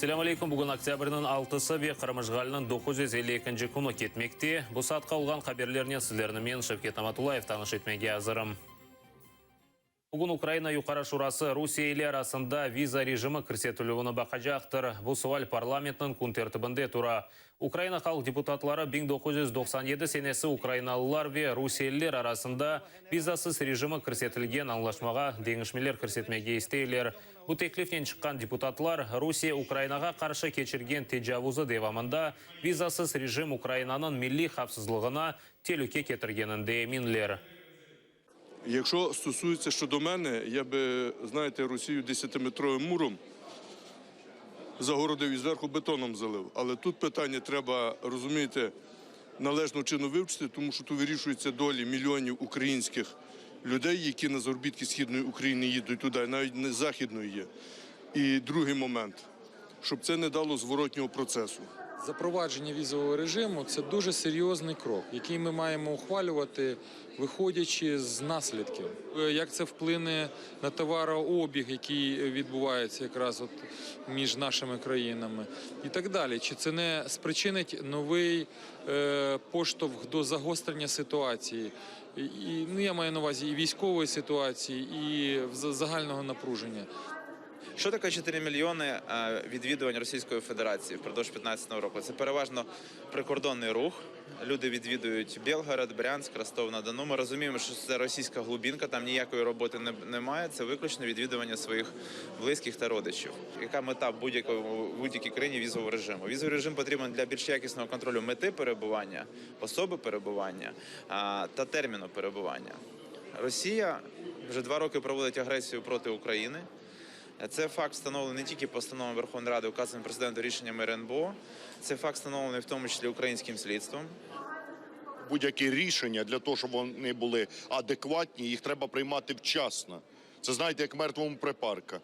Selâm aleyküm, bugün oktâbrniñ altısı ve Qırım işğaliniñ 952-nci künü ketmekte. Bu saatqa olğan haberlernen sizlerni men, Şevket Namatullayev, tanış etmege azırım. Bugün Ukraina Yuqarı Şurası Rusiye ile arasında viza rejimi kirsetilüvini baqacaqtır. Bu sual parlamentniñ kün tertibinde tura. Ukraina halq deputatları 1997 senesi ukrainalılar ve rusiyeliler arasında vizasız rejimi kirsetilgen añlaşmağa deñişmeler kirsetmege isteyler. Bu teklifnen çıqqan deputatlar, Rusiye Ukrainağa qarşı keçirgen tecavuzı devamında vizasız rejim Ukrainanıñ milliy havfsızlığına telüke ketirgeninde eminler. Якщо стосується щодо мене, я би, знаєте, Росію десятиметровим муром загородив і зверху бетоном залив. Але тут питання треба, розумієте, належно чину вивчити, тому що тут вирішуються долі мільйонів українських людей, які на заробітки Східної України їдуть туди, навіть не з Західної є. І другий момент, щоб це не дало зворотнього процесу. Запровадження візового режиму це дуже серйозний крок, який ми маємо ухвалювати, виходячи з наслідків. Як це вплине на товарообіг, який відбувається якраз от між нашими країнами, і так далі. Чи це не спричинить новий поштовх до загострення ситуації? І, ну, я маю на увазі і військової ситуації, і загального напруження. Що таке 4 мільйони відвідувань Російської Федерації впродовж 2015 року? Це переважно прикордонний рух. Люди відвідують Білгород, Брянськ, Ростов-на-Дону. Ми розуміємо, що це російська глубінка, там ніякої роботи немає. Це виключно відвідування своїх близьких та родичів. Яка мета будь-якій країні візового режиму? Візовий режим потрібен для більш якісного контролю мети перебування, особи перебування та терміну перебування. Росія вже 2 роки проводить агресію проти України. Це факт встановлений не тільки постановами Верховної Ради, указами президента, рішеннями РНБО. Це факт встановлений в тому числі українським слідством. Будь-які рішення для того, щоб вони були адекватні, їх треба приймати вчасно. Це, знаєте, як мертвому припарка.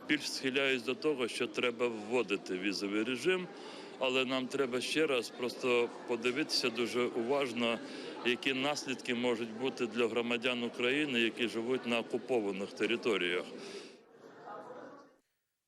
Більш схиляюсь до того, що треба вводити візовий режим, але нам треба ще раз просто подивитися дуже уважно, які наслідки можуть бути для громадян України, які живуть на окупованих територіях.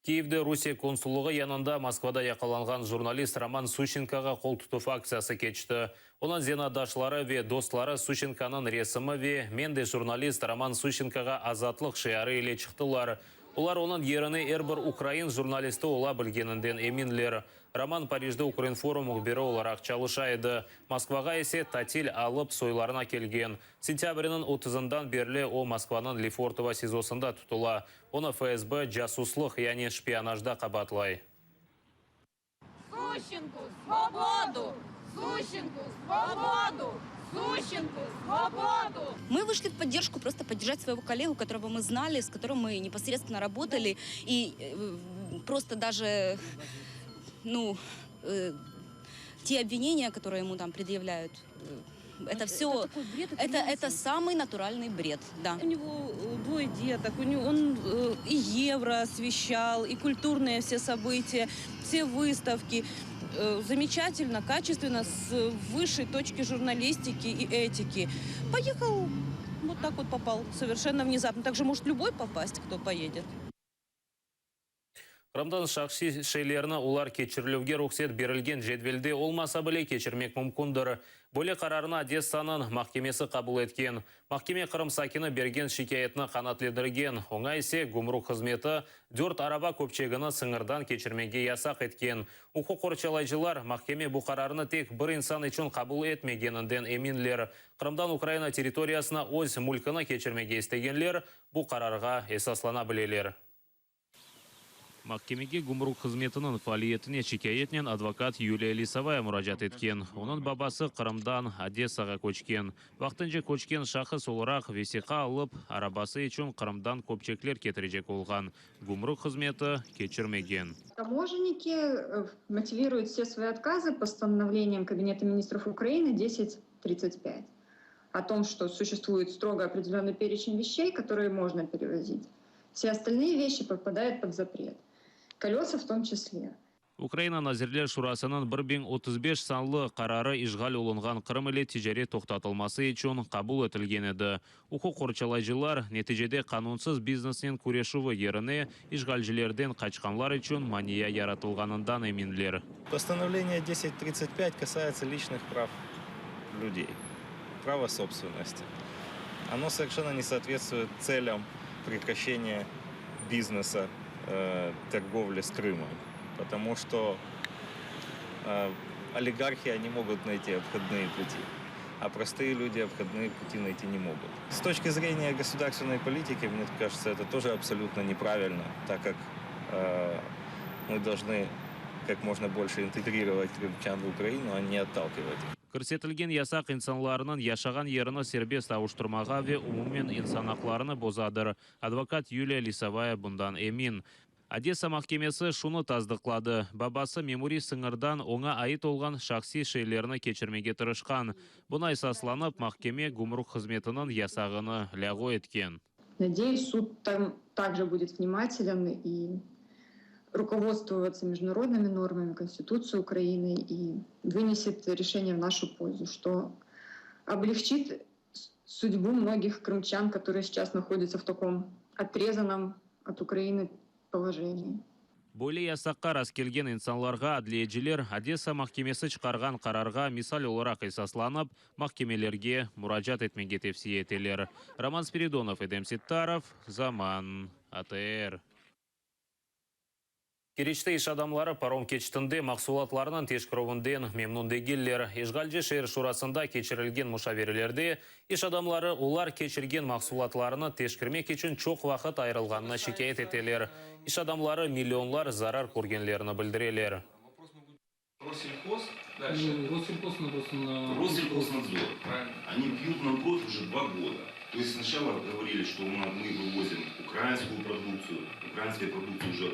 Киевде Rusiye konsullığı yanında Moskvada yaqalanğan jurnalist Roman Suşenkoğa qol tutuv aktsiyası keçti. Onıñ zenaatdaşları ve dostları Suşenkonıñ resimi ve "Men de jurnalist, Roman Suşenkoğa azatlıq" şiarı ile çıqtılar. Olar onıñ yerine er bir ukrain jurnalisti ola bilgeninden eminler. Roman Parijde Ukrinform mühbiri olaraq çalışa edi. Moskvağa ise tatil alıp soylarına kelgen. Sentâbrniñ 30-ından berli o Moskvanıñ Lefortovo SİZOsında tutula. Onı FSB casuslıq, yani şpionajda qabaatlay. Сущенку свободу! Сущенку свободу! Сущенку свободу! Мы вышли в поддержку, просто поддержать своего коллегу, которого мы знали, с которым мы непосредственно работали. И просто даже, ну, те обвинения, которые ему там предъявляют, это все, такой бред, это это, это нонсенс. самый натуральный бред, да. У него двое деток, у него, он и евро освещал, и культурные все события, все выставки. Замечательно, качественно, с высшей точки журналистики и этики. Поехал, вот так вот попал, совершенно внезапно. Также может любой попасть, кто поедет. Qırımdan şahsiy şeylerni olar keçirilüvge ruhset berilgen cedvelde olmasa bile keçirmek mümkündür. Böyle qararnı Odessanıñ mahkemesi qabul etken. Mahkeme Qırım sakini bergen şikâyetni qanaatlendirgen. Oña ise gümrük hızmeti dört araba köpçegini sıñırdan keçirmege yasaq etken. Uquq qorçalayıcılar mahkeme bu qararnı tek bir insan içün qabul etmegeninden eminler. Qırımdan Ukraina territoriyasına öz mülkini keçirmege istegenler bu qararğa esaslana bileler. Mahkemege gümrük hızmetiniñ faaliyetine şikâyetnen advokat Yuliya Lisovaya muracaat etken. Onıñ babası Qırımdan Odessağa köçken. Vaqtınca köçken şahıs olaraq vesiqa alıp, arabası içün Qırımdan köpçekler ketirecek olğan. Gümrük hızmeti keçirmegen. Таможенники мотивируют все свои отказы постановлением Кабинета министров Украины 1035 о том, что существует строго определенный перечень вещей, которые можно перевозить. Все остальные вещи попадают под запрет. Колеса в том числе. Ukraina Nazirler Şurasınıñ 1035 sanlı qararı işğal olunğan Qırım ile ticaret toqtatılması içün qabul etilgen edi. Uquq qorçalayıcılar, neticede qanunsız biznesnen küreşüvi yerine işğalcilerden qaçqanlar içün mania yaratılğanından eminler. Постановление 1035 касается личных прав людей, права собственности. Оно совершенно не соответствует целям прекращения бизнеса, э, торговли с Крымом, потому что э, олигархи, они могут найти обходные пути, а простые люди обходные пути найти не могут. С точки зрения государственной политики, мне кажется, это тоже абсолютно неправильно, так как э, мы должны как можно больше интегрировать крымчан в Украину, а не отталкивать их. Kirsetilgen yasaq insanlarnıñ yaşağan yerini serbest avuştırmağa ve umumen insan aqlarını bozadır. Advokat Yuliya Lisovaya bundan emin. Odessa mahkemesi şunı tasdıqladı, babası memuriy sıñırdan oña ait olğan şahsiy şeylerini keçirmege tırışqan. Buña esaslanıp, mahkeme gümrük hızmetiniñ yasağını lâğu etken. Надеюсь, суд там также будет внимателен и руководствоваться международными нормами, Конституцией Украины и вынесет решение в нашу пользу, что облегчит судьбу многих крымчан, которые сейчас находятся в таком отрезанном от Украины положении. Böyle yasaqqa rastkelgen insanlarğa adliyeciler Odessa mahkemesi çıqarğan qararğa misal olaraq esaslanıp, mahkemelerge muracaat etmege tevsiye eteler. Roman Spiridonov, Edem Settarov, Zaman, ATR. Keriçte iş adamları parom keçitinde mahsulatlarnıñ teşkerüvinden memnün degiller. İşğalci şeer şurasında keçirilgen muşaverelerde iş adamları olar keçirgen mahsulatlarnı teşkermek içün çoq vaqıt ayırılğanına şikâyet eteler. İş adamları millionlar zarar körgenlerini bildireler. Россельхоз дальше. Ну, Россельхоз на... Россельхознадзор. Они пьют нам кровь уже два года. То есть сначала говорили, что мы вывозим украинскую продукцию. Украинская продукция уже,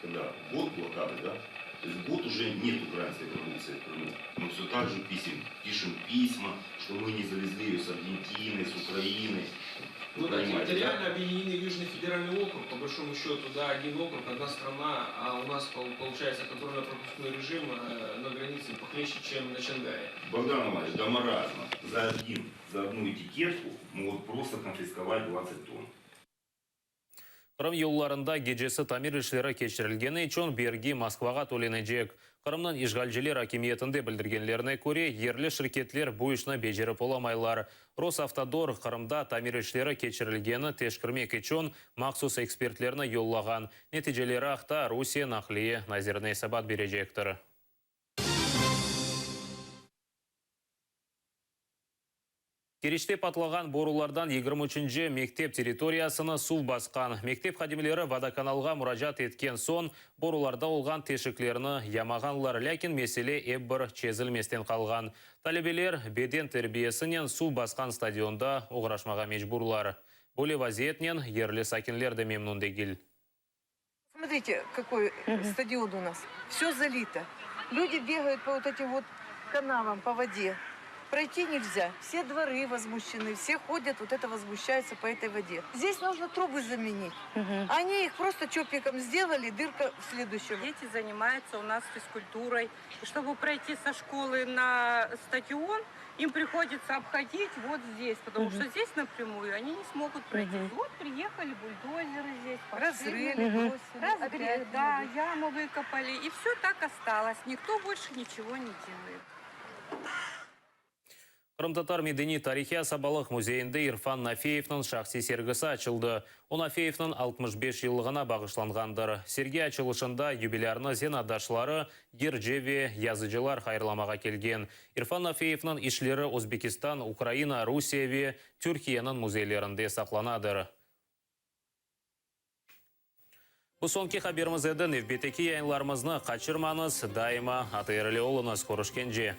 когда год блокады, да? То есть год уже нет украинской продукции в Крыму. Мы все так же писем, пишем письма, что мы не завезли ее с Аргентины, с Украины. Ну да, Понимаете, да? территориально объединены Южный федеральный округ, по большому счету, да, один округ, одна страна, а у нас пол- получается контрольно-пропускной режим э, на границе похлеще, чем на Чангаре. Богдан Иванович, до маразма. За, один, за одну этикетку могут просто конфисковать 20 тонн. Qırım yollarında gecesi tamir işleri keçirilgeni içün bergi Moskvağa tölenecek. Qırımnıñ işğalciler akimiyetinde bildirgenlerine köre, yerli şirketler bu işni becerip olamaylar. Rosavtodor Qırımda tamir işleri keçirilgeni teşkermek içün mahsus ekspertlerni yollağan. Neticeleri aqta Rusiye naqliye nazirine esabat berecektir. Keriçte patlağan borulardan 23-nci mektep territoriyasını suv basqan. Mektep hadimleri vodokanalğa muracaat etken soñ, borularda olğan teşiklerni yamağanlar, lâkin mesele ep bir çezilmezden qalğan. Talebeler beden terbiyesinen suv basqan stadionda oğraşmağa mecburlar. Böyle vaziyetnen yerli sakinler de memnün degil. Смотрите, какой стадион у нас. Все залито. Люди бегают по вот этим вот канавам, по воде. Пройти нельзя. Все дворы возмущены, все ходят, вот это возмущаются по этой воде. Здесь нужно трубы заменить. Они их просто чопиком сделали, дырка в следующем. Дети занимаются у нас физкультурой. И чтобы пройти со школы на стадион, им приходится обходить вот здесь, потому что здесь напрямую они не смогут пройти. Вот приехали бульдозеры здесь, пошли. Разрыли, бросили, Разгрели, опять да, будут. яму выкопали. И все так осталось. Никто больше ничего не делает. Qırımtatar medeniy tarihiy asabalıq müzeyinde İrfan Nafeyevniñ şahsiy sergisi açıldı. O Nafeyevniñ 65 yıllığına bağışlanğandır. Sergi açılışında yubilârnı zenaatdaşları, yırcı ve yazıcılar hayırlamağa kelgen. İrfan Nafeyevniñ işleri Özbekistan, Ukraina, Rusiye ve Türkiyeniñ müzeylerinde saqlanadır. Bu soñki haberimiz edi. Nevbetteki yayınlarımıznı qaçırmañız. Daima ATR ile oluñız. Körüşkence.